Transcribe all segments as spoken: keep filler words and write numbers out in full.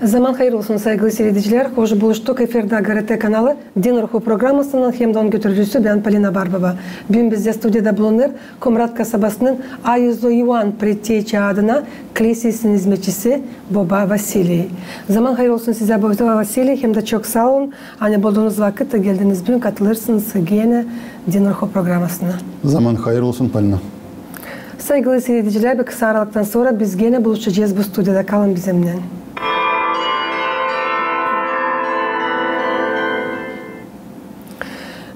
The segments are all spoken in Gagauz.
Zaman hayır olsun, saygılı siiredicilär. Hoş buluştuk. Efirdä GRT kanalı, Din Ruhu programasının hem dä onun götürücüsü bän, Polina Barbova. Büün bizdä studiyada bulunêr Komrat kasabasının Aizlu İvan preteçä adına klisesinin izmetçisi boba Vasiliy. Zaman hayır olsun sizä, boba Vasiliy, hem dä çok saa olun, ani buldunuz vakıt, geldiniz büün, katılêrsınız genä Din Ruhu programasına. Zaman hayır olsun, Polina. Saygılı siiredicilär, bir kısa aralıktan sora biz genä buluşacez bu studiyada. Kalın bizimnän.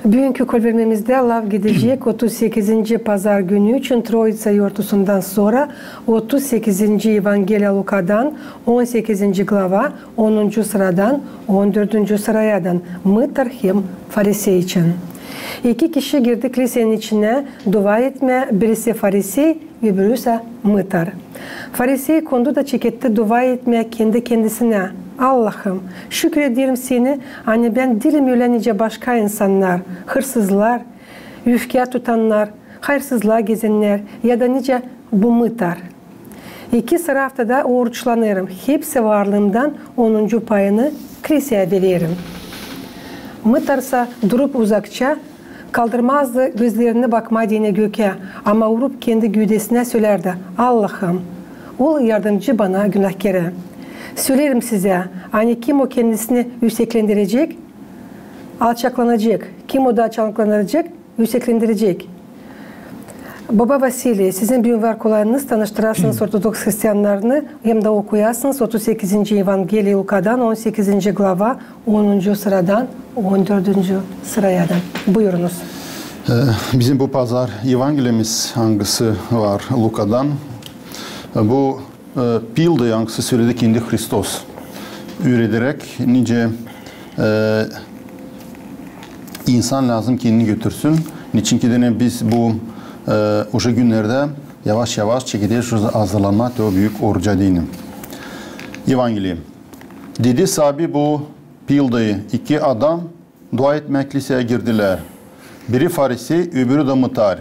Büünkü kolvermemizdä laf gidecek otuz sekizinci pazar günü için Troitsa yortusundan sora, otuz sekizinci Evangeliya Lukadan, on sekizinci glava, onuncu sıradan on dördüncü sırayadan, mıtar hem farisey için. İki kişi girdi klisenin içinä dua etmää, birisi farisey, öbürüsä mıtar. Farisey kondu da çeketti dua etmää kendi kendisinä: Allahım, şükür ederim Seni, ani bän diilim ölä nicä başka insannar, hırsızlar, üfkeä tutannar, hayırsızlıa gezennär ya da nicä bu mıtar. İki sıra aftada oruçlanêrım, hepsi varlıımdan onuncu payını kliseä vererim. Mıtarsa durup uzakça, kaldırmazdı gözlerini bakmaa deyni gökä, ama urup kendi güüdesinä sölärdi: Allahım, ol yardımcı bana, günahkerä. Söleerim sizä, ani kim o kendisini üüseklendirecek, alçaklanacek, kim o da alçaklanacek, üüseklendirecek. Boba Vasiliy, sizin büün var kolayınız tanıştırasınız ortodoks hristiannarını hem dä okuyasınız otuz sekizinci Evangeliya Lukadan, on sekizinci glava, onuncu sıradan on dördüncü sırayadan. Buyurunuz. E, bizim bu pazar Evangeliyamız, angısı var Lukadan, e, bu e, pildayı, angısı söledi kendi Hristos, üürederäk, nicä, e, insan lääzım kendini götürsün. Neçinki deyni biz bu, e, uje günnerdä yavaş-yavaş çekederiz hazırlanmaa te o büük oruca deyni. Evangeliya. Dedi saabi bu pildayı: iki adam dua etmää kliseä girdilär. Biri farisey, öbürü dä mıtar.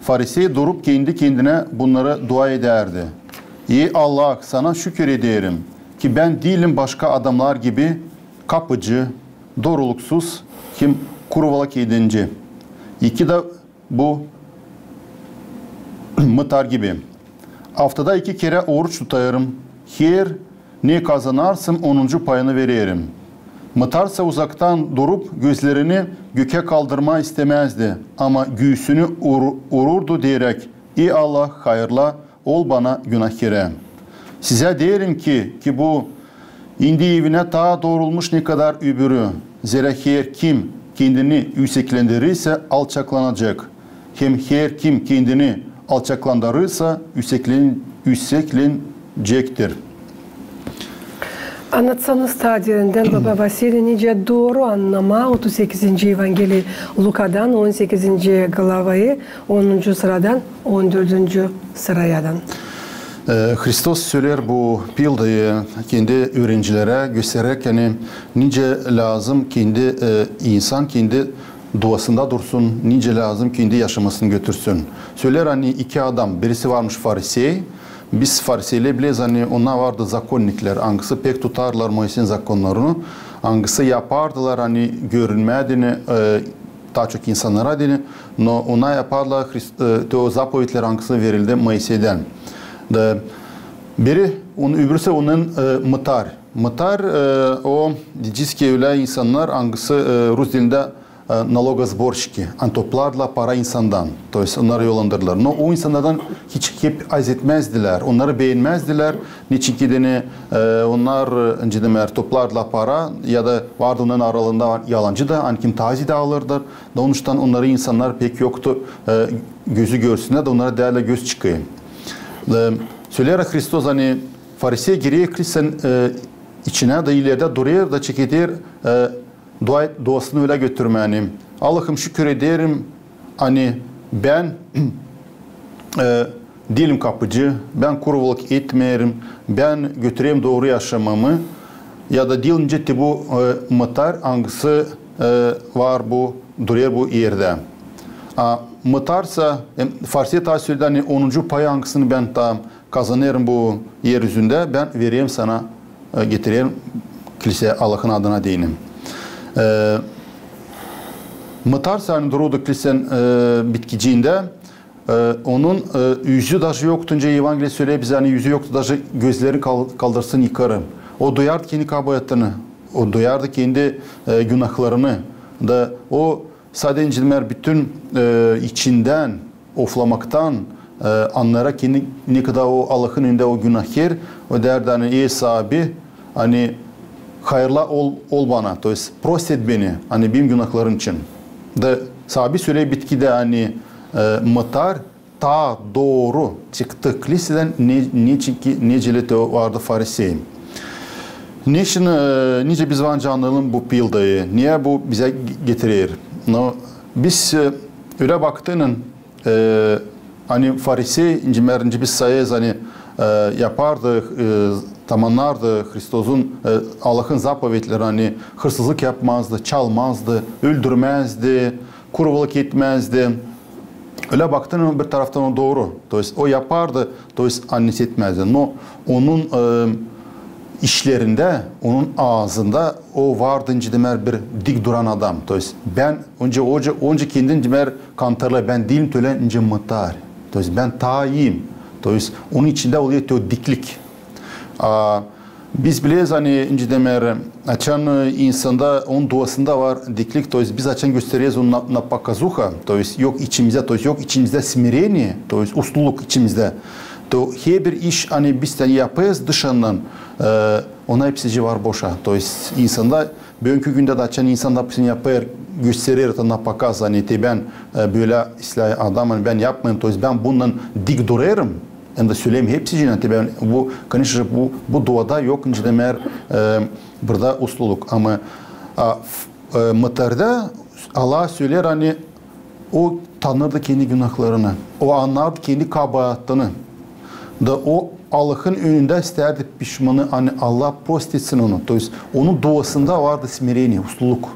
Farisey durup kendi kendinä bunnara dua edärdi: Ey Allah, Sana şükür ederim, ki bän diilim başka adamnar gibi kapıcı, dooruluksuz hem kuruvalak edinci. İki dä bu mıtar gibi. Aftada iki kerä oruç tutêrım, her ne kazanarsam, onuncu payını vererim. Mıtarsa uzaktan durup, gözlerini gökä kaldırmaa istemezdi, ama güüsünü uur-, uururdu, deyäräk: Ey Allah, hayırla ol bana, günahkerä. Sizä deerim ki, ki bu indi evinä taa doorulmuş, ne kadar öbürü. Zerä her kim kendini üüseklendirirsä, alçaklanacek, hem her kim kendini alçaklandırırsa, üüseklen-, üüseklenecektir. Annatsanız taa derindän, boba Vasiliy, nicä dooru annamaa otuz sekizinci Evangeliya Lukadan, on sekizinci glavayı, onuncu sıradan on dördüncü sırayadan. E, Hristos söleer bu pildayı kendi üürencilerä, gösteräk, ani nicä lääzım kendi, e, insan kendi duasında dursun, nicä lääzım kendi yaşamasını götürsün. Söleer, ani iki adam, birisi varmış farisey, biz fariseylär bileriz, ani onnar vardı zakonniklär, angısı pek tutardılar Moiseyin zakonnarını, angısı yapardılar, ani görünmää deyni, e, taa çok insannara deyni, no onnar yapardılar Hrist-, e, te o zapovetleri, angısı verildi Moiseydän. Da biri, on-, öbürüsü ondan, e, mıtar. Mıtar, e, o, deyecez ki, ölä insannar, angısı, e, rus dilindä, e, налогосборщики, ani toplardılar para insandan, то есть onnarı yollandırdılar. No o insannardan hiç hep azetmezdilär, onnarı beenmezdilär. Neçinki deyni, e, onnar, e, nicä demeer, toplardılar para, ya da vardı onnarın aralarında yalancı da, ani kim taa ziyadä alırdı. Da onuştan onnarı insannar pek yoktu, e, gözü görsün, da onnara deerlär göz çıkayım. E, söleer Hristos, ani farisey girer klisenin, e, içinä da ilerdä durêr da çekeder, e, dua, duasını ölä götürmää, ani: Allahım, şükür ederim, ani bän, e, diilim kapıcı, bän kuruvalak etmeerim, bän götürerim dooru yaşamamı, ya da diil nicä te bu, e, mıtar, angısı, e, var bu, durêr bu erdä. A mıtarsa, e, farisey taa söledi, ani onuncu payı, angısını bän taa kazanêrım bu er üzündä, bän vererim sana e, getirerim kilsä Allahın adına deyni. E, mıtar sani durudu kilsän, e, bitkiciindä, e, onun, e, üzü daji yoktu, nicä Evangeliya söleer bizä, ani üzü yoktu daji gözleri kal-, kaldırsın yukarı. O duyardı kendi kabaatını, o duyardı kendi, e, günahlarını. Da o sade, nicä deer, bütün, e, içindän oflamaktan, e, annara kendi, ne kadar o Allahın önündä o günahkär, o deerdi, ani, ey saabi, ani, hayırlı ol, ol bana, то есть, prost et beni, ani, benim günahlarım için. Da saabi söleer bitkidä, ani, e, mıtar taa dooru çıktı kilsädän, ne, neçin ki, nicä te vardı farisey. Neçin, e, nicä biz var nicä annayalım bu pildayı, ne bu bizä ge-, getirer? No, biz, e, ölä baktıynan, e, ani farisey, nicä deer, nicä biz sayêrız, ani, e, yapardı, e, tamannardı Hristosun, e, Allahın zapovetlerini, ani hırsızlık yapmazdı, çalmazdı, öldürmäzdi, kurvalık etmäzdi. Ölä baktın bir taraftan o dooru. То есть o yapardı, то есть annesi etmäzdi. Но onun, e, işlerindä, onun aazında o vardı, nicä deer, bir dik duran adam. То есть bän, öncä, öncä, öncä kendini, nicä deer, kanıtlar, bän diilim tölä nicä mıtar. То есть bän taa iiyim. То есть onun içindä olêr o diklik. A, biz bileriz, ani, nicä deer, açan, e, insanda, onun duasında var diklik, то есть biz açan göstereriz onu на, на показуху, то есть yok içimizdä, то есть yok içimizdä смирение, то есть usluluk içimizdä, то herbir iş, ani biz dä yapêrız dışından, e, ona hepsicii var boşa. То есть insanda, büünkü gündä dä açan insan, допустим, yapêr, gösterer это на показ, ani te bän, e, bölä islää adam, ani bän yapmêêrım, то есть bän bununnan dik durêrım, hem dä söleerim hepsiciinä, te bän bu, конечно же, bu, bu duada yok, nicä deer, e, burada usluluk. Ama, a, f-, e, mıtarda Allah söleer, ani o tanırdı kendi günahlarını, o annardı kendi kabaatını. Da o Allahın önündä istärdi pişmanı, ani Allah prost etsin onu. То есть onun duasında vardı смирение, usluluk.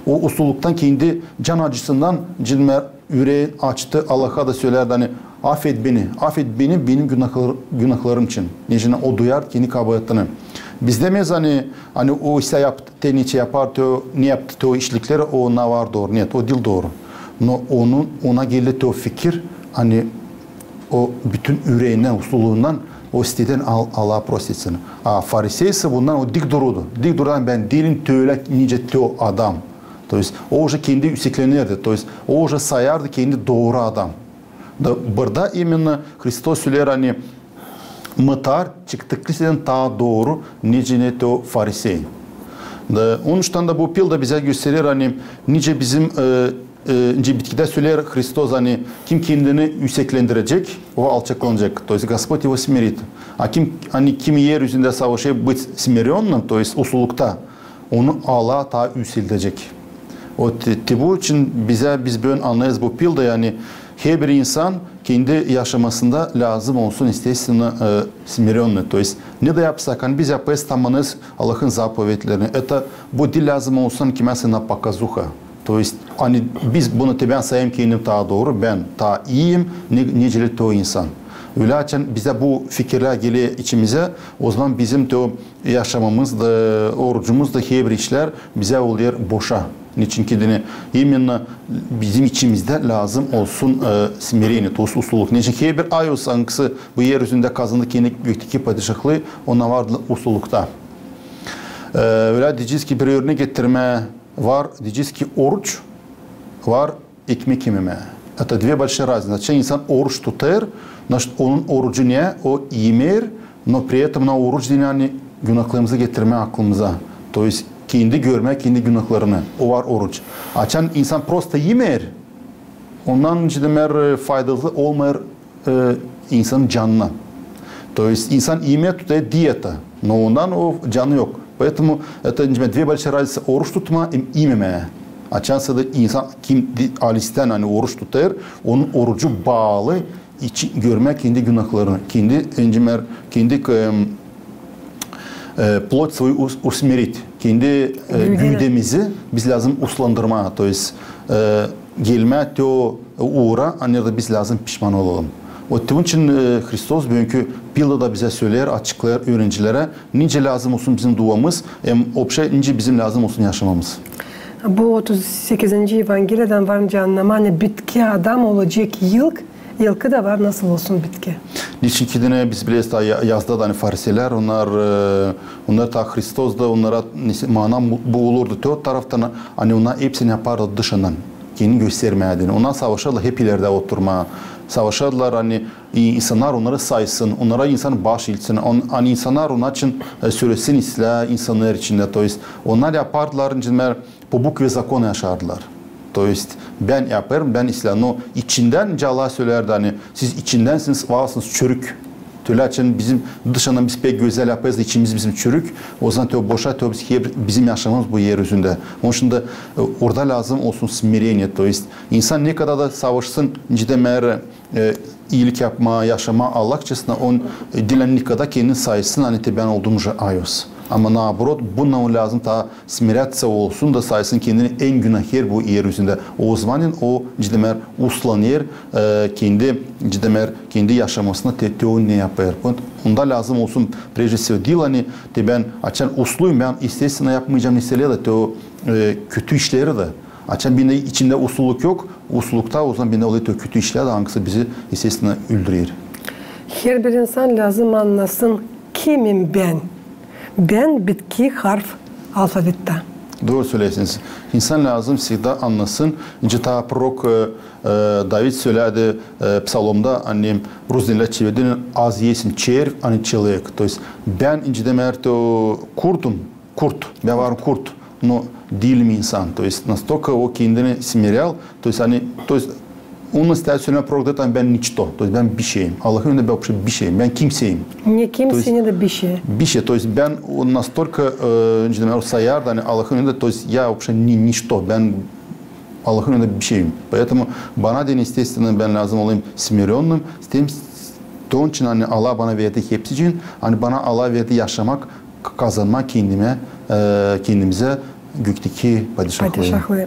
O usluluktan, kendi can acısından, nicä deer, üreeni açtı, Allaha da söleerdi, ani, afet beni, afet beni, benim günahlar-, günahlarım için. Neçin o duyar kendi kabaatını. Biz demeeriz, ani, ani o isä yaptı, te nicä yapar, te o, ne yaptı, te o işlikleri, o ona var dooru. Нет, o diil dooru. Но onun, ona geldi te o fikir, ani o bütün üreeninnän, usluluundan, o isteer, ani Al-, Allah prost etsin. A farisey isä bundan o dik durudu. Dik duran, bän diilim tölä nicä te o adam. То есть o уже kendi üüseklenerdi, то есть o уже sayardı kendi dooru adam. Da burada именно Hristos söleer, ani mıtar çıktı kilsädän taa dooru, nicä te o farisey. Da onuştan da bu pilda bizä gösterer, ani nicä bizim, e, e, nicä bitkidä söleer Hristos, ani kim kendini üüseklendirecek, o alçaklanacek. То есть Господь его смирит. A kim, ani kim er üzündä savaşêr быть смирённым, то есть uslulukta, onu Allah taa üüseldecek. O te, te bu için bizä, biz büün annêêrız bu pildayı, ani herbir insan kendi yaşamasında lääzım olsun, естественно, e, смирённый. То есть ne dä yapsak, ani biz yapêrız, tamanêrız Allahın zapovetlerini. Это, bu diil lääzım olsun kimseyä на показуху. То есть, ani biz bunu, te bän sayêrım kendim taa dooru, bän taa iiyim, ne, nicä te o insan. Ölä açan bizä bu fikirlär geler içimizä, ozaman bizim te o yaşamamız da, orucumuz da, herbir işlär bizä olêr boşa. Neçin ki deyni, именно bizim içimizdä lääzım olsun, e, смирение, то есть usluluk. Neçin ki herbir Aus, angısı bu er üzündä kazandı kendi gökteki padişahlıı, ona vardı uslulukta. E, ölä deyecez ki, bir örnek getirmää, var, deyecez ki, oruç, var ekmek imemää. Это две большие разницы. Açan insan oruç tutêr, значит, onun orucu ne? O imeer, но при этом на oruç deyni, ani günahlarımızı getirmää aklımıza. То есть kendi görmää kendi günahlarını. O var oruç. Açan insan просто imeer, ondan, nicä deer, faydalı olmêêr e, insanın canına. То есть insan imeer, tutêr dieta, но ondan o canı yok. Поэтому это, nicä deer, две большие разницы, oruç tutmaa hem imemää. Açan sade insan kim di-, alistän, ani oruç tutêr, onun orucu baalı içi-, görmää kendi günahlarını, kendi, nicä deer, kendi, e, e, плоть свою ус-, усмирить, kendi, e, güüdemizi biz lääzım uslandırmaa, то есть, e, gelmää te o uura, ani da biz lääzım pişman olalım. Otumun için, e, Hristos büünkü pilda da bizä söleer, açıklêêr üürencilerä, nicä lääzım olsun bizim duamız, hem opşe nicä bizim lääzım olsun yaşamamız. Bu otuz sekizinci Evangeliyadan var nicä annamaa, ani bitki adam olacek yılk, yılkı da var nasıl olsun bitki. Neçin ki deyni biz bilerz, ta ya-, yazda da, ani fariseylär, onnar, e, onnar ta Hristos da, onnara nesi-, mana bu, bu olurdu te o taraftan, ani onnar hepsini yapardı dışından, kendini göstermää deyni. Onnar savaşardılar hep ilerdä oturmaa. Savaşardılar, ani i-, insannar onnarı saysın, onnara insan baş iilsin, on-, ani insannar onnar için, e, sölesin islää insannar içindä. То есть onnar yapardılar, nicä deyni, по букве закона yaşardılar. То есть bän yapêrım, bän islää-, no içindän, nicä Allah sölärdi, ani siz içindänsiniz, vaarsınız çürük. Tölä açan bizim dışından biz pek gözäl yapêrız, içimiz bizim çürük. Ozaman te o boşa, te o biz, hep bizim yaşamamız bu er üzündä. Onun için dä, e, orada lääzım olsun смирение. То есть insan ne kadar da savaşsın, nicä deyni, e, iilik yapmaa, yaşamaa Allahçasına, on, e, diil ani nikada kendini saysın, ani te bän oldum же ayoz. Ama наоборот, bununnan lääzım ta смиряться olsun da saysın kendini en günahêr bu er üzündä. Ozaman o, nicä deyni, uslanêr, e, kendi, nicä deyni, kendi yaşamasına te, te o ne yapêr. On-, onda lääzım olsun, прежде всего, diil ani te bän açan usluyum, bän, естественно, yapmayacam ne islää dä, te o, e, kötü işleri dä. Açan bendä içindä usluluk yok, uslulukta ozaman bendä olêr te o kötü işlär dä, angısı bizi, естественно, öldürer. Herbir insan lääzım annasın, kimim bän. Bän bitki harf alfabettää. Dooru söleersiniz. İnsan lääzım всегда annasın, nicä ta prorok, e, e, David sölärdi, e, psalomda, ani rusdilä çevirdiler, аз есть червь, а не человек. То есть bän, nicä deyni, te o kurtum, kurt, bän vaaram kurt, no diilim insan. То есть настолько o kendini смирял, то есть ani, то есть onu isteer sölemää prorok da, ani bän ничто, то есть bän bişeyim. Allahın önündä bän вообще bişeyim, bän kimseyim. Ne kimsey, ne dä bişey. Bişey, то есть bän o настолько, e, nicä deyni, o sayardı, ani Allahın önündä, то есть я вообще ни-, ничто, bän Allahın önündä bişeyim. Поэтому bana deyni, естественно, bän lääzım olayım смирённым, s-, tem-, s-, onun için, ani Allah bana verdi hepsi için, ani bana Allah verdi yaşamak, k-, kazanmaa kendimä, e, kendimizä gökteki padişahlıı. Padişahlıı.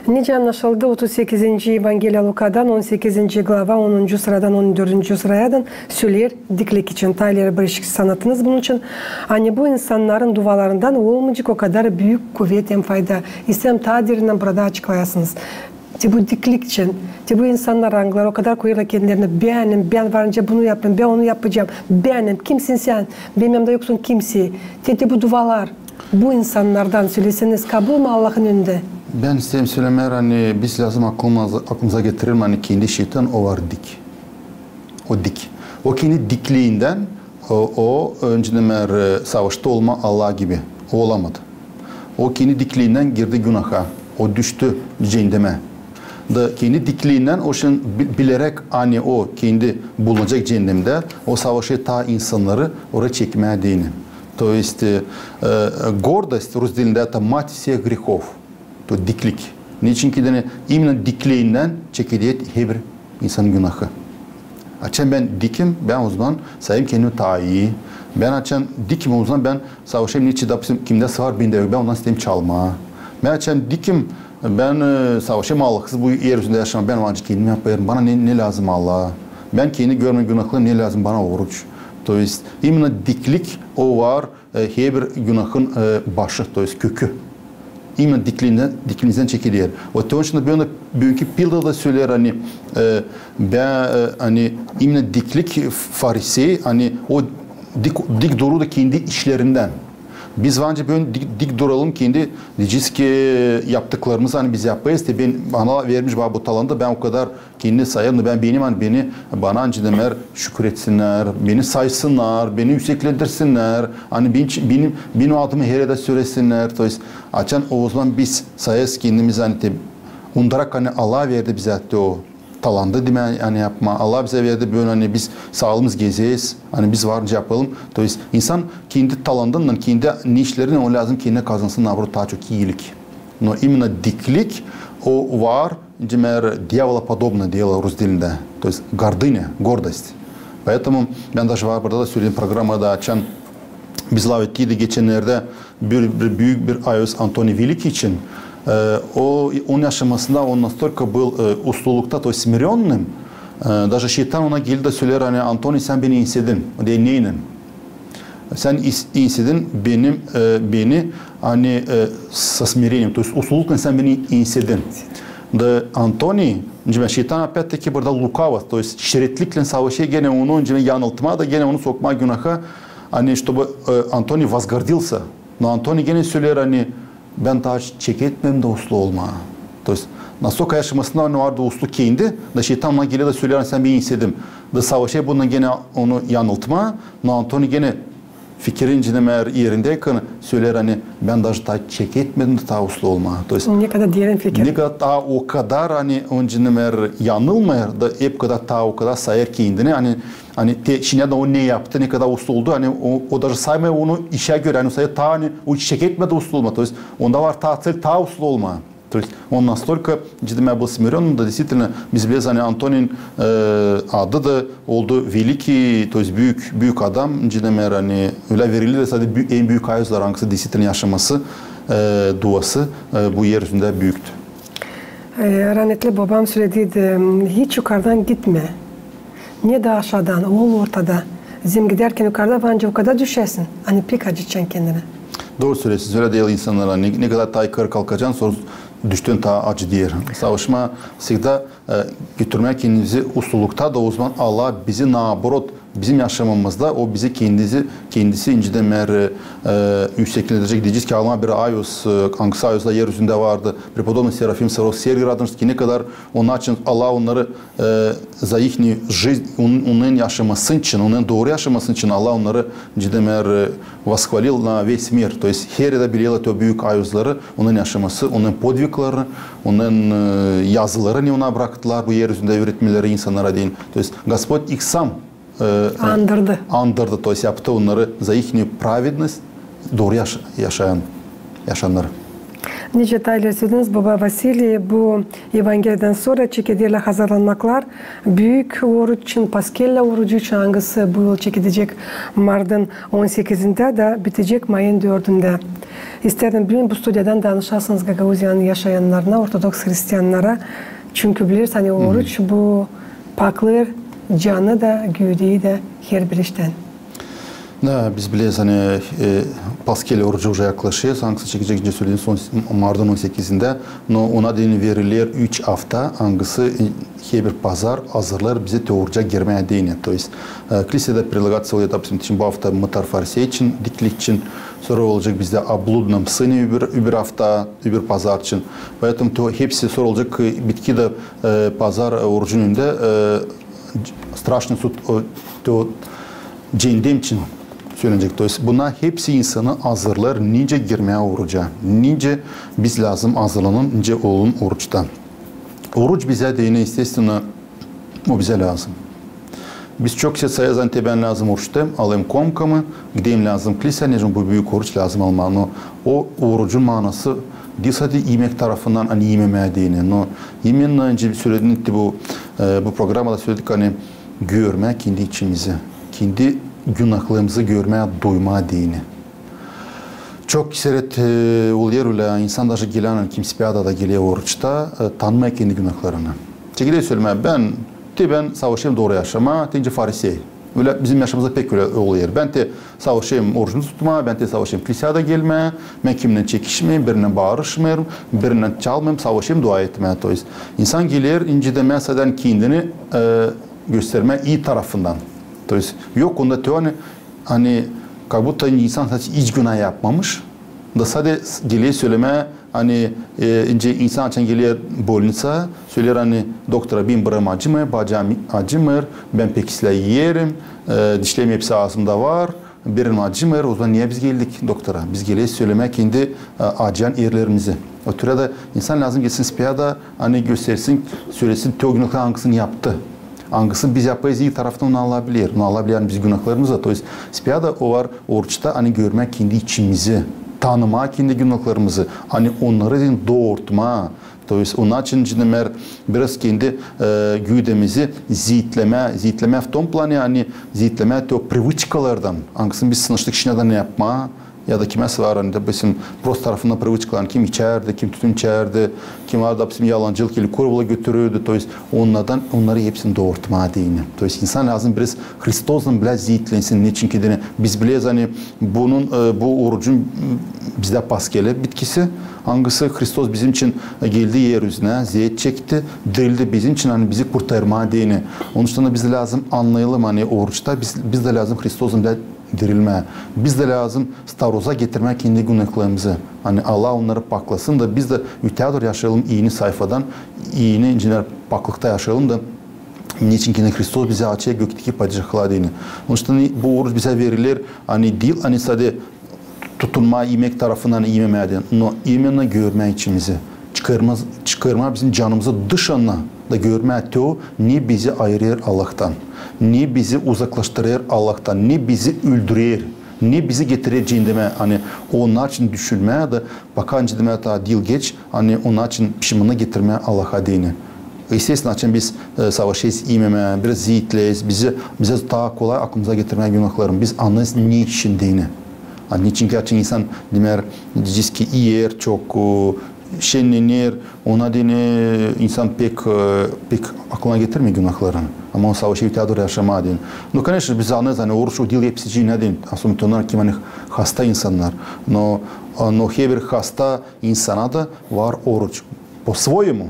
Nicä annaşıldı otuz sekizinci Evangeliya Lukadan, on sekizinci glava, onuncu sıradan on dördüncü sıradan söleer diklik için. Taa ileri bir işik sanatınız bunun için. Ani bu insannarın dualarından olmayacek o kadar büük kuvet hem fayda. İsteerim taa derinnän burada açıklayasınız. Te bu diklik için, te bu insannar, angıları o kadar koyêrlar kendilerini, bänim, bän var nicä bunu yapêrım, bän onu yapacam, bänim, kimsin sän, benim yanımda yoksun kimsey. Te, te bu dualar, bu insannardan söleseniz, kabul mu Allahın önündä? Bän isteerim sölemää, ani biz lääzım aklımıza, aklımıza getirelim, ani kendi şeytan o var dik. O dik. O kendi dikliindän, o, o öncä demär, e, savaştı olmaa Allah gibi. O olamadı. O kendi dikliindän girdi günaha. O düştü ceendemä. Da kendi dikliindän o şindi bi-, bileräk, ani o kendi bulunacek ceendemdä, o savaşêr taa insannarı oraya çekmää deyni. То есть, e, e, гордость, rus dilindä это мать всех грехов. То diklik. Neçin ki deyni, именно dikliindän çekeder herbir insanın günahı. Açan bän dikim, bän ozaman sayêrım kendimi taa ii. Bän açan dikim, ozaman bän savaşêrım, neçin, допустим, kimdä var, bendä yok, bän ondan isteerim çalmaa. Bän açan dikim, bän, e, savaşêrım Allahsız bu er üzündä yaşamaa, bän ancak kendim yapêrım. Bana ne, ne lääzım Allah? Bän kendi görmeerim günahlarımı, ne lääzım bana oruç? То есть, именно diklik o var, e, herbir günahın, e, başı, то есть kökü. İmенно dikliindän, dikliindän çekeder. O te onun için dä büünkü pilda da söleer, ani, e, bän, e, ani именно diklik, farisey, ani o dik, dik durêr da kendi işlerindän. Biz var nicä büün dik, dik duralım kendi, deyecez ki, yaptıklarımız, ani biz yapêrız, te bän, bana vermiş bana bu talantı, bän o kadar kendini sayêrım, bän benim, ani beni, bana nicä demär şükür etsinnär, beni saysınnar, beni üüseklendirsinnär, ani beni, benim, benim adımı her erdä sölesinnär. То есть, açan ozaman biz sayêrız kendimizi, ani te, unutarak, ani Allah verdi bizä te o talantı demää, ani yapmaa. Allah bizä verdi büün, ani biz saalıımız gezeriz, ani biz var nicä yapalım. То есть, insan kendi talantınnan, kendi ne işlerinnän o lääzım kendinä kazansın, наоборот, taa çok iilik. Но именно diklik, o var, demär, дьяволоподобно deyni rus dilindä. То есть гордыня, гордость. Поэтому bän даже var burada da söledim programada, açan biz lafettiydik geçennerdä bir, bir büük bir ayoz Антоний Великий için. E, o, onun yaşamasında он настолько был, e, uslulukta, то есть смирённым, E, даже şeytan ona geler da söleer, ani, Antoni, sän beni insedin. O deer, neynen? Sän ins-, insedin benim, e, beni, ani, e, со смирением, то есть uslukluklan sän beni insedin. Da Antoni, nicä, şeytan опять-таки burada лукаво, то есть şeritliklän savaşêr genä onu, nicä, yanıltmaa da genä onu sokmaa günaha, ani, чтобы, e, Antoni возгордился. Но Antoni genä söleer, ani, bän taa çeketmeerim da uslu olmaa. То есть настолько yaşamasında, ani, vardı uslu kendi, da şeytan ona geler da söleer, ani, sän beni insedin. Da savaşêr bununnan genä onu yanıltmaa, но Antoni genä fikirin, nicä deer, erindäkän söleer, ani, bän даже taa çeketmeerim da taa uslu olmaa. То есть nekadar derin fikir. Nekadar taa o kadar, ani, nicä deer, yanılmêêr da hep kadar taa o kadar sayêr kendini, ani, ani te, şindi dä o ne yaptı, nekadar uslu oldu, ani o, o даже saymêêr onu işä görä, ani o sayêr taa, ani, o çeketmeerim da uslu olmaa. То есть onda var taa цель taa uslu olmaa. То есть он настолько, nicä deer, был смирённым, da действительно, biz bileriz, ani, Antonin, e, adı da oldu великий, то есть büük, büük adam, nicä deer, ani, ölä verildi da sade bü-, en büük ayuzlar, angısı действительно yaşaması, e, duası, e, bu er üzündä büüktü. E, rametli bobam sölediydi, hiç yukardan gitmä. Ne dä aşaadan, ol ortada. Zem gidärkän yukarda var nicä okadar düşäsin, ani pek acıtacan kendini. Dooru söleersin, ölä deer insannar, ne, nekadar taa yukarı kalkacan, sora düştüün taa acı deer. Savaşmaa всегда, e, götürmää kendimizi uslulukta da, o zaman Allah bizi, наоборот, bizim yaşamamızda o bizi kendisi, kendisi, nicä deer, e, üüsekleştirecek. Deyecez ki, almaa bir ayuz, e, angısı ayuzlar er üzündä vardı. Преподобный Серафим Саровский, Сергий Радонежский, nekadar onun için Allah onnarı, e, за ихнюю жизнь, on-, onun yaşaması için, onun dooru yaşaması için Allah onnarı, nicä deer, e, восхвалил на весь мир. То есть her erdä bilerlär o büük ayuzları, onun yaşaması, onun podvigleri, onun, e, yazıları, ne ona braktılar bu er üzündä üüretmeleri insannara deyni. То есть Господь их сам, e, andırdı. Andırdı, то есть yaptı onnarı за ихнюю праведность, dooru yaş-, yaşayan, yaşayannarı. Nicä taa ileri sölediniz, boba Vasiliy, bu Evangeliyadän sora çekederlär hazırlanmaklar büük oruç için, Paskellä orucu için, angısı bu yıl çekedecek martın on sekizindä da bitecek mayın dördündä. İstärdim büün bu studiyadan danışasınız Gagauziyanın yaşayannarına, ortodoks hristiyannara. Çünkü bileriz, ani oruç bu paklêêr canı da, güüdeyi dä herbir iştän. Da, biz bileriz, ani, e, Paskell orucu уже yaklaşêr, angısı çekecek, nicä sölediniz, on, martın on sekizindä, но ona deyni veriler üç afta, angısı, e, herbir pazar hazırlêêr bizi te oruca girmää deyni. То есть, e, klisedä предлагаться olêr, допустим, bu afta mıtar farisey için, diklik için, sora olacek bizdä о блудном сыне öbür, öbür afta, öbür pazar için. Поэтому te hepsi sora olacek, e, bitki dä, e, pazar, e, orucun önündä, e, страшный суд, o, te o ceendem için sölenecek. То есть bunnar hepsi insanı hazırlêêr, nicä girmää oruca, nicä biz lääzım hazırlanalım, nicä olalım oruçta. Oruç bizä deyni, естественно, o bizä lääzım. Biz çok sä sayêrız, ani te bän lääzım oruçta, alêrım komkamı, gideyim lääzım klisedä, nicä bu büük oruç lääzım almaa. Но o orucun maanası diil sade imäk tarafından, ani imemää deyni. Но именно, nicä söledik bu, e, bu programada söledik, ani görmää kendi içimizi, kendi günahlarımızı görmää, duymaa deyni. Çok seret, e, olêr ölä, insan даже gelän, ani kim spiyada da geler oruçta, e, tanımêêr kendi günahlarını. Çekeler sölemää, bän, te bän savaşêrım dooru yaşamaa, te nicä farisey. Ölä bizim yaşamamızda pek ölä olêr. Bän te savaşêrım orucumu tutmaa, bän te savaşêrım klisedä gelmää, bän kimnän çekişmeerim, birinnän baarışmêêrım, birinnän çalmêêrım, savaşêrım dua etmää. То есть insan geler, nicä deer, sade kendini, e, göstermää ii tarafından. То есть yok onda te, ani, ani как будто insan sade hiç günah yapmamış, da sade geler sölemää, ani, e, nicä insan açan geler bolniţaya, söleer, ani doktora, benim burnum acımêêr, bacam acımêêr, bän pek islää iyerim, e, dişlerim hepsi aazımda var, burnum acımêêr, o zaman niye biz geldik doktora? Biz geleriz sölemää kendi, e, acıyan erlerimizi. O türä dä insan lääzım gelsin spiyada, ani göstersin, sölesin te o günahları, angısını yaptı. Angısını biz yapêrız ii taraftan, onu Allah biler. Onu Allah biler, ani biz günahlarımızı. То есть spiyada o var oruçta, ani görmää kendi içimizi, tanımaa kendi günahlarımızı, ani onnarı deyni doortmaa. То есть onun için, nicä deer, biraz kendi, e, güüdemizi ziitlemää, ziitlemää в том плане, ani ziitlemää te o привычкалардан, angısını biz sınıştık şindän yapmaa, Ya da kimäsi var, ani, допустим, prost tarafından привычка, ani kim içärdi, kim tütün içärdi, kim var, допустим, yalancılık ili kurvula götürürdü. То есть onnardan, onnarı hepsini doortmaa deyni. То есть insan lääzım biraz Hristoslan bilä ziitlensin. Neçinki deyni biz bileyiz, ani bunun, e, bu orucun, m, bizdä paskeli bitkisi, angısı Hristos bizim için, e, geldi er üzünä, ziet çekti, dirildi bizim için, ani bizi kurtarmaa deyni. Onuştan da biz dä lääzım annayalım, ani oruçta biz, biz dä lääzım Hristoslan bilä dirilmää. Biz dä lääzım staroza getirmää kendi günahlarımızı. Ani Allah onnarı paklasın da biz dä ötää dooru yaşayalım iini sayfadan, iini, nicä paklıkta yaşayalım da, neçinki Hristos bizi açêr gökteki padişahlıa deyni. Onuştan bu oruç bizä veriler, ani diil, ani sade tutunmaa imäk tarafından imämää deyni, no именно görmää içimizi. Çıkarmaa, çıkarmaa bizim canımızı dışına da görmää to, ne bizi ayırêr Allahtan, ne bizi uzaklaştırêr Allahtan, ne bizi öldürer, ne bizi getirer ceendemä. Ani onnar için düşünmää da, пока, nicä demää, taa diil geç, ani onnar için pişmannık getirmää Allaha deyni. Естественно, açan biz, e, savaşêrız imämää, biraz ziitleriz, bizi, bizä taa kolay aklımıza getirmää günahlarımı. Biz annêêrız ne için deyni. Ani çünkü açan insan, demäk, deyecez ki, iyer çok, e, şennener, ona deyni insan pek, e, pek aklına getirmeer günahlarını. Ama o savaşêr ötää dooru yaşamaa deyni. Ну, конечно, biz annêêrız, ani oruç o diil hepsi için deyni. Особенно onnar, kim, ani hasta insannar. Но, e, но herbir hasta insana da var oruç. По-своему,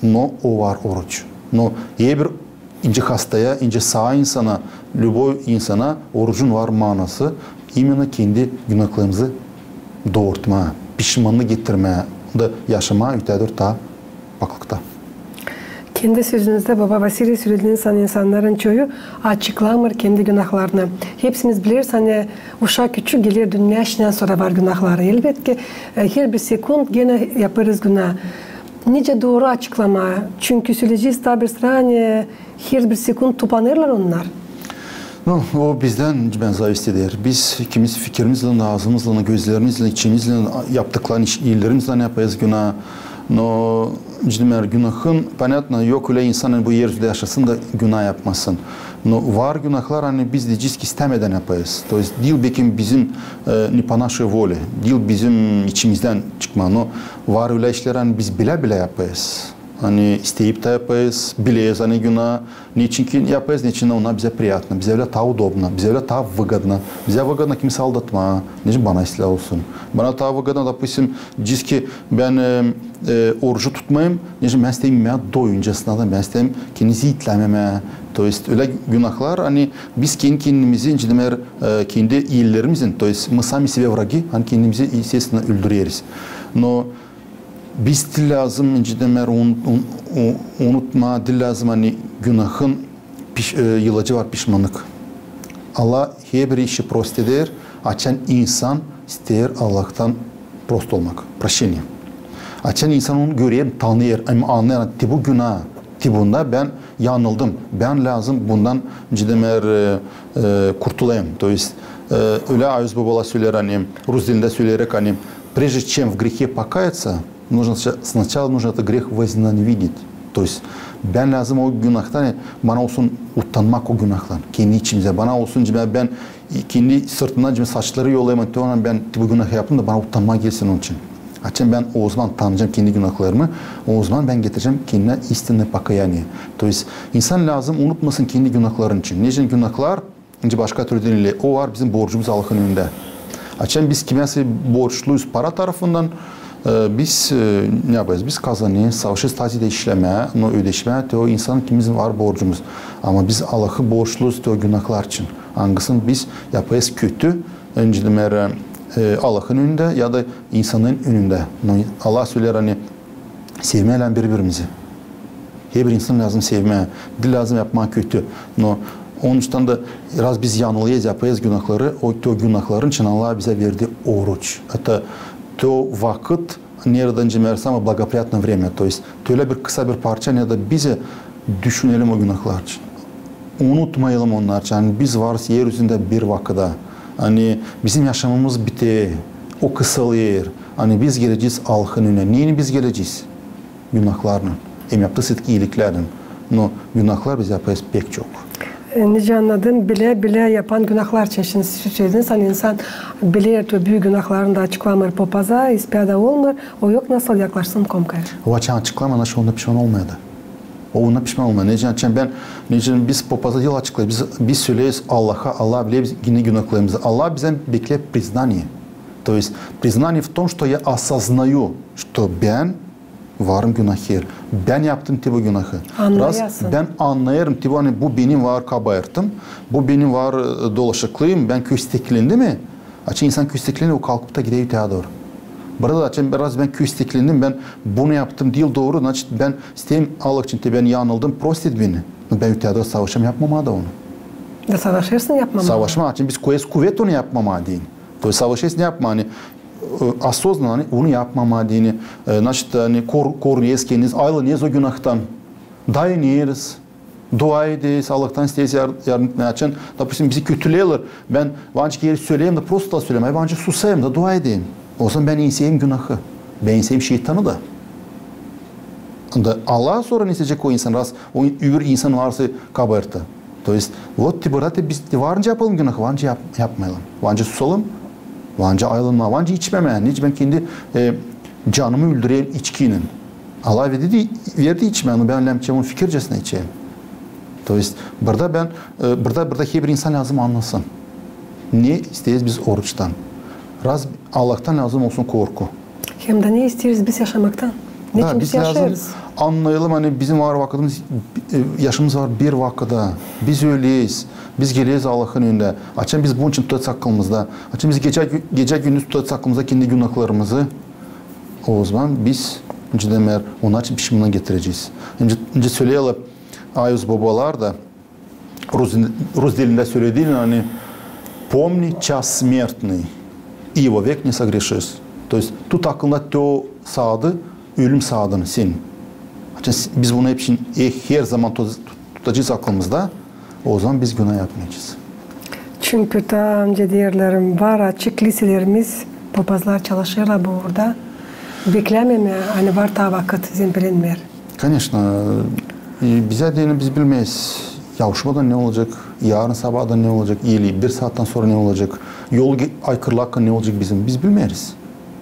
но o var oruç. Но herbir nicä hastaya, nicä saa insana, любой insana orucun var maanası, именно kendi günahlarımızı doortmaa, pişmannık getirmää, da yaşamaa ötää dooru taa paklıkta. Kendi sözünüzdä, baba Vasiliy, sölediniz, ani insannarın çoyu açıklamêêr kendi günahlarını. Hepsimiz bileriz, ani uşak küçük geler dünneyä, şindän sora var günahları. Elbetki, e, herbir sekund genä yapêrız günah. Nicä dooru açıklamaa? Çünkü söleyecez taa bir sıra, ani herbir sekund tuplanêrlar onnar. Ну, o bizdän, bän, зависит eder. Biz ikimiz fikirimizlän, aazımızlan, gözlerimizlän, içimizlän, yaptıkları iş, iilerimizlän yapêrız günah. Но, demäk, günahın, понятно, yok ölä insan, ani bu er üzündä yaşasın da günah yapmasın. Но var günahlar, ani biz deyecez ki, istämedän yapêrız. То есть diil bekim bizim, e, не по нашей воле, diil bizim içimizdän çıkma. Но var ölä işlär, ani biz bilä-bilä yapêrız. Ani isteyip tä yapêrız, bileriz, ani günah. Neçinki yapêrız, neçin ona bizä приятно, bizä ölä taa удобно, bizä ölä taa выгодно. Bizä выгодно kimsey aldatmaa, neçin bana islää olsun. Bana taa выгодно, допустим, deyecez ki, bän, e, e, orucu tutmayım, neçin bän isteerim imää doyuncasına da, bän isteerim kendimi ziitlämemää. То есть ölä günahlar, ani biz kendi-kendimizi, nicä demäk, e, kendi iilerimizin, то есть мы сами себе враги, ani kendimizi, естественно, öldüreriz. Но biz diil lääzım, nicä demäk, un-, un-, un-, unutmaa, diil lääzım, ani günahın piş-, e, ilacı var pişmannık. Allah herbir işi prost eder, açan insan isteer Allahtan prost olmak, прощение. Açan insan onu görer, tanıyêr, hem annêêr, ani te bu günah, te bunda bän yanıldım, bän lääzım bundan, nicä demäk, e, e, kurtulayım. То есть, e, ölä Ayuz babalar söleer, ani, rus dilindä söleyeräk, ani, прежде чем в грехе покаяться, нужно снача-, сначала нужно этот грех возненавидеть. То есть bän lääzım o günahtan, ani bana olsun utanmak o günahtan, kendi içimdä. Bana olsun, nicä bän kendi sırtımdan, nicä saçları yollayım, ani, te onnar bän te bu günah yaptım da bana utanma gelsin onun için. Açan bän ozaman tanıyacam kendi günahlarımı, ozaman bän getirecäm kendimä истинное покаяние. То есть insan lääzım unutmasın kendi günahların için. Neçin günahlar, nicä başka türlü deniler, o var bizim borcumuz Allahın önündä. Açan biz kimäsä borçluyuz para tarafından, e, biz, e, ne yapêrız? Biz kazanêrız, savaşêrız tazi dä işlemää, но ödeşmää te o insan, kimizä var borcumuz. Ama biz Allahı borçluyuz te o günahlar için, angısını biz yapêrız kötü, nicä demäk, e, Allahın önündä ya da insannarın önündä. Но Allah söleer, ani sevmeyelim biri-birimizi. Herbir insan lääzım sevmää, diil lääzım yapmaa kötü. Но onuştan da раз biz yanılêrız, yapêrız günahları, o, o günahların için Allah bizä verdi oruç. Это то vakıt, neredä, nicä demäk, самое благоприятное время. То есть ölä bir kısa bir parça, neredä biz düşünelim o günahlar için. Unutmayalım onnar için. Ani biz varız er üzündä bir vakıda. Ani bizim yaşamamız biter, o kısalêr. Ani biz gelecez Allahın önünä. Neyin biz gelecez? Günahlarlan. Hem yaptık iiliklerlän. Но günahlar biz yapêrız pek çok. E, nicä annadım, bilä-bilä yapan günahlar için. Şindi siz sölediniz, ani insan biler, tö büük günahlarını da açıklamêêr popaza, ispiyat da olmêêr, o yok nasıl yaklaşsın komkaya. O açan açıklamêêr, nasıl onda pişman olmêêr da. O onda pişman olmêêr. Neçin, açan bän, neçin biz popaza diil açıklayêrız. Biz, biz söleyeriz Allaha, Allah bilä biz, yine günahlarımızı. Allah bizdän bekleer признание. То есть признание в том, что я осознаю, что bän varım günahkär. Bän yaptım te bu günahı. Раз bän annêêrım te bu, ani bu benim var kabaatım, bu benim var, e, dolaşıklıyım, bän kösteklendim mi? Açan insan kösteklener, o kalkıp da gider öteyä dooru. Burada da açan biraz bän kösteklendim, bän bunu yaptım diil dooru, значит, bän isteerim Allah için te bän yanıldım, prost et beni. No bän öteyä dooru savaşêrım yapmamaa da onu. Da savaşêrsın yapmamaa. Savaşmaa, açan biz koyêrız kuvet onu yapmamaa deyni. То есть savaşêrız ne yapmaa, ani, e, осознанно, ani bunu yapmamaa deyni, e, значит, ani kor-, korunêrız kendimizi, aylanêrız o günahtan, dayanêrız, dua ederiz, Allahtan isteeriz yar-, yardım etmää. Açan, допустим, bizi kötüleerlär, bän var nicä gereer söleyerim da, prosta söleyerim, var nicä susêrım da, dua edeyim. O zaman bän enseerim günahı, bän enseerim şeytanı da. Da Allah sora ne isteyecek o insan, раз o öbür insan varsa kabaatı. То есть, вот, te burada te biz te var nicä yapalım günahı, var nicä yap-, yapmayalım. Var nicä susalım, var nicä aylanmaa, var nicä içmemää. Neçin bän kendi, e, canımı öldürerim içkiynin? Allah verdi, verdi içmää, no bän lääzım onu fikircesine içerim. То есть, burada bän, e, burada, burada herbir insan lääzım annasın, ne isteeriz biz oruçtan. Раз Allahtan lääzım olsun korku. Hem dä ne isteeriz biz yaşamaktan? Neçin biz yaşêêrız? Annayalım, ani bizim var vakıdımız, e, yaşımız var bir vakıda. Biz öleyiz. Biz geleriz Allahın önündä. Açan biz bunun için tutêrız aklımızda. Açan biz gecä gü-, gecä-gündüz tutêrız aklımızda kendi günahlarımızı, o zaman biz, nicä demeer, onun için pişmanlık getirecez. Nicä, nicä söleerlär ayuz bobalar da, rus, rus dilindä söleerlär, ani, «Помни час смертный, и вовек не согрешишь». То есть, tut aklında te o saadı, ölüm saadını senin. Açan biz bunu hepsini, e, her zaman tut-, tutacez aklımızda, o zaman biz günah yapmayacez. Çünkü taa nicä deerlär, var açık liselerimiz, popazlar çalışêrlar bu uurda. Beklämemää, ani var taa vakıt, zemberenmeer. Конечно, e, bizä deyni biz bilmeeriz, yavuşmadan ne olacek, yarın sabaadan ne olacek, ili bir saattan sora ne olacek, yol ge-, aykırılakan ne olacek bizim, biz bilmeeriz.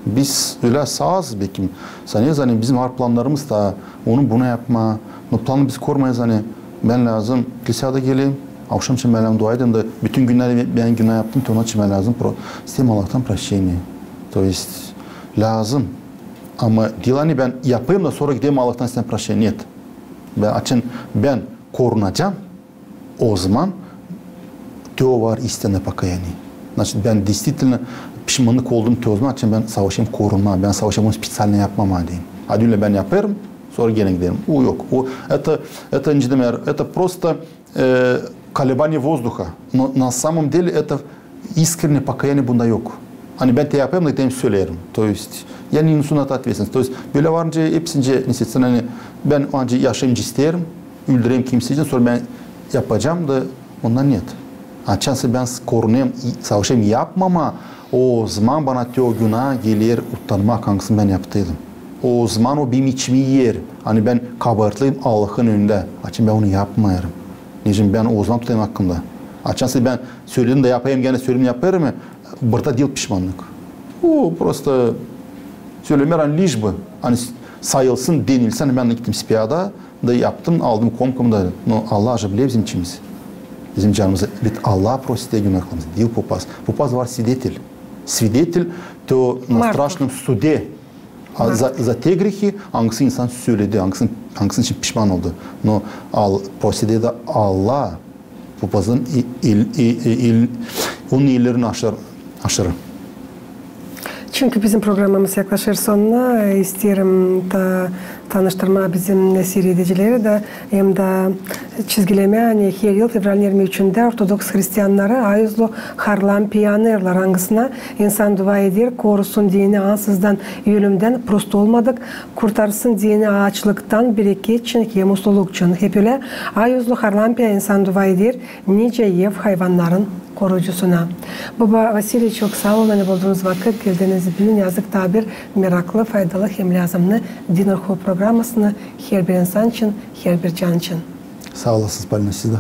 Biz ölä saaz, bekim, sanêrız, ani bizim var planlarımız taa, onu bunu yapmaa, no planı biz kormayız, ani bän lääzım kilseyä dä geleyim, avşam için bän lääzım dua edeyim da, bütün günnär bän günah yaptım, te onun için bän lääzım pro-, isteerim Allahtan proşçeniya. То есть, lääzım. Ama diil ani bän yapayım da sora gideyim Allahtan isteerim proşçeniya. Нет. Bän, açan bän korunacam, o zaman te o var истинное покаяние. Значит, bän действительно pişmanlık oldum, te o zaman açan bän savaşêrım korunmaa, bän savaşêrım onu специально yapmamaa deyni. A dünnä bän yapêrım, sora genä giderim. O yok. O, это, это, nicä demeer, это просто э, колебание воздуха. Но на самом деле это искреннее покаяние bunda yok. Ani bän te yapêrım da, deyni söleerim. То есть, я не несу на это ответственность. То есть, bölä var nicä hepsincä, neysä, ani bän var nicä yaşayım nicä isteerim, öldüreyim kimseyi için, sora bän yapacam da, ondan нет. Açan bän korunêrım, savaşêrım yapmamaa, o zaman bana te o günah geler utanmak, angısını bän yaptıydım. O zaman o benim içimi iyer, ani bän kabaatlıyım Allahın önündä, açan bän onu yapmêêrım. Neçin bän o zaman tutêrım aklımda. Açan bän söledim da yapayım, genä söledim yapêrım, burada diil pişmanlık. O, просто sölemeer, ani лишь бы, ani sayılsın, denilsin, ani bän gittim ispiyada da yaptım, aldım komkamı da. Но Allah же biler bizim içimizi. Bizim canımızı, ведь Allah простит günahlarımızı, diil popaz. Popaz var свидетель. Свидетель, то на страшном суде. A, za, za te grehi, angısı insan söledi, angısın, angısın için pişman oldu. Но al, простит da Allah, popazın el, el, el, el, onun ellerini aşar, aşırı. Çünkü bizim programamız yaklaşêr sonuna, e, isteerim da tanıştırmaa bizim siiredicileri dä hem dä çizgilemää, ani her yıl fevralin irmi üçündä ortodoks hristiannarı ayuzlu Harlampiya anêrlar, angısına insan dua eder, korusun deyni ansızdan ölümdän, prost olmadık, kurtarsın deyni aaçlıktan, bereket için hem usluluk için. Hep ölä ayuzlu Harlampiya insan dua eder, nicä ev hayvannarın koruyucusuna. Boba Vasiliy, çok saa olun, ani buldunuz vakıt, geldiniz büün yazdık taa bir meraklı, faydalı hem lääzımnı Din Ruhu programasını herbir insan için, herbir can için. Saa olasınız, Polina, siz dä.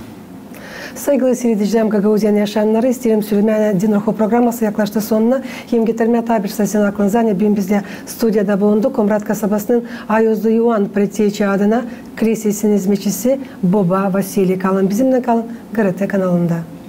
Saygılı siiredicilerim, Gagauziyanın yaşayannarı, isteerim sölemää, Din ruhu programması yaklaştı sonuna. Hem getirmää taa bir saatin aklınıza, ani büün bizdä studiyada bulundu Komrat kasabasının Ayozlu İoan preteçi adına klisesinin izmetçisi Boba Vasiliy. Kalın bizimnän, kalın GRT kanalında.